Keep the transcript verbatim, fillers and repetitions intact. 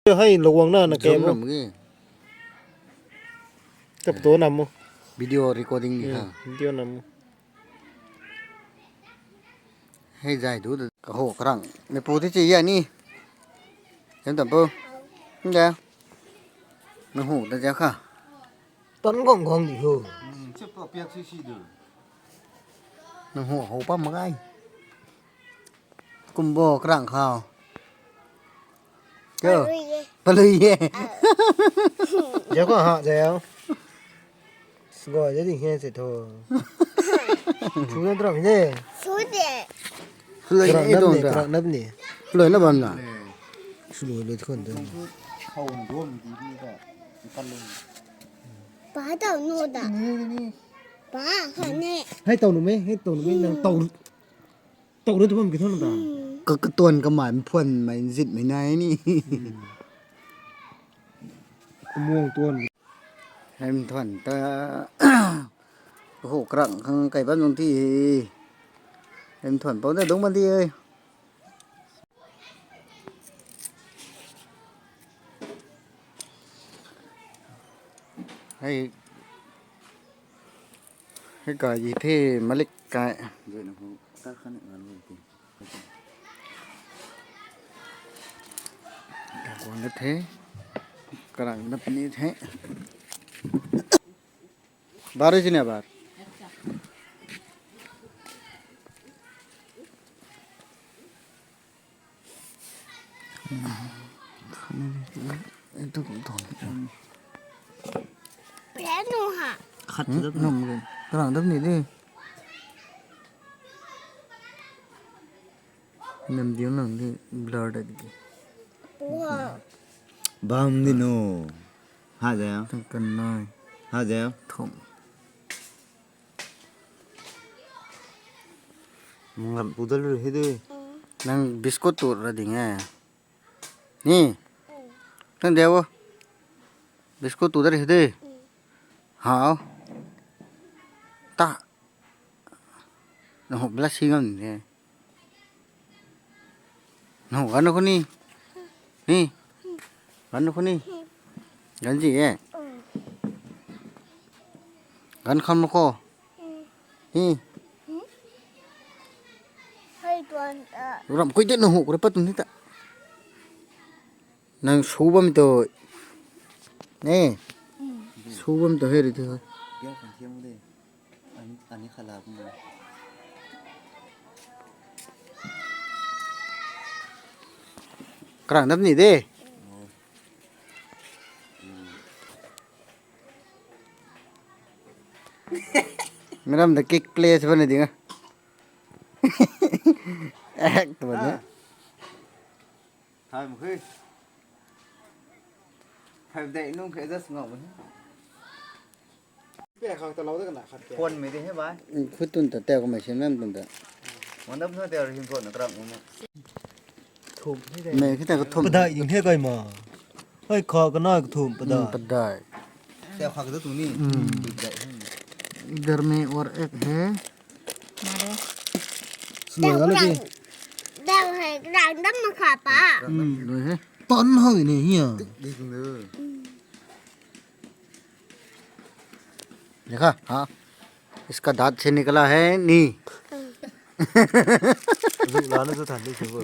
Hai lou guang na na ke Zoom mo. Nam ge. Tap to nam mo. Video recording ni ha. Hmm, video nam mo. Hei zai du de. Kaho karang. Mei pu ti chi ya ni. Zam tam pu. Nda. Nang hu ta ja kha. Tan gong gong di hu. Hmm, chip to piak si si du. Nang hu ho pa ma gai. Kumbo krang khau. Kyo. Palui ye. Palui ye. Jao ko ha, jao. Sgoi de ding he se tho. Chu na drum de. Su de. Palui krang ye nap dong ni, da. Krang nap ni. Palui na bam na. Su lui lui khon de. Hau na dom di ni da. Ni pan lung. Pa tau nu da. Ni ni. Pa, ha ne. Hei tau nu me, hei tau nu me, nang tau. Tau rui tu bam ki thon ta. Ka, katuan kamei mphuan mei nzit mei nai ni. Kumuang tuan. Hei nthuan ta. Ho krang khang kai bam nung ti. Hei nthuan pau na dung man ti e. Hei. Hei kai ji the malik kai. Zai na hu, ta khan ngan hu ti. Guang na the. Karang na puni the. Bar sini bar. Itu kum thon. Renu ha. Khat dap nam ge. Karang dap ni de. Nam diu nang di blur da di. Wow. Bam di no. Ha de. Tang kan nai. Ha de. Thom. Mangam pu dal ri hi de. Nang biscuit tu ra ding e. Ni. Nang de wo. Biscuit tu dal ri hi de. Hau. Ta. Nang hop la si ngam ni. Nang hop gan ko ni. Ni. Gan ko ni. Gan ji e. Gan kham ko. Hi. Hei tuan ta. Ram kui de nang hu kore pat ni ta. Nang su bam to. Ne. Su bam to hei ri tu. Biar kan thiam de. Ani, ani khala bam. Karang dam ni de. Meram da kick play se bam ni ding a. Ek tu bam ni. Hai mukhui. Hai dei nung khe das ngau bam ni. Pe khang ta lou da kana khat ke. Phone mei de he bai. Khut tun ta teo ko mei sim nam tun ta. Mandam na teo rin phone na kram mo. Thum he de. Mei khita ka thum. Padai ding he kai ma. Hei kha kana ka thum padai. Hmm, padai. Teo khang ta tu ni. Hmm. Padai. इधर में और एक है। Slow da lagi. Dam hai rang dam ma kha pa. Hmm, lui he. Tan hoi ni hi ya. Di tung de. देखा? हाँ। इसका दांत से निकला है नी। Zu la na zu than di chu bo.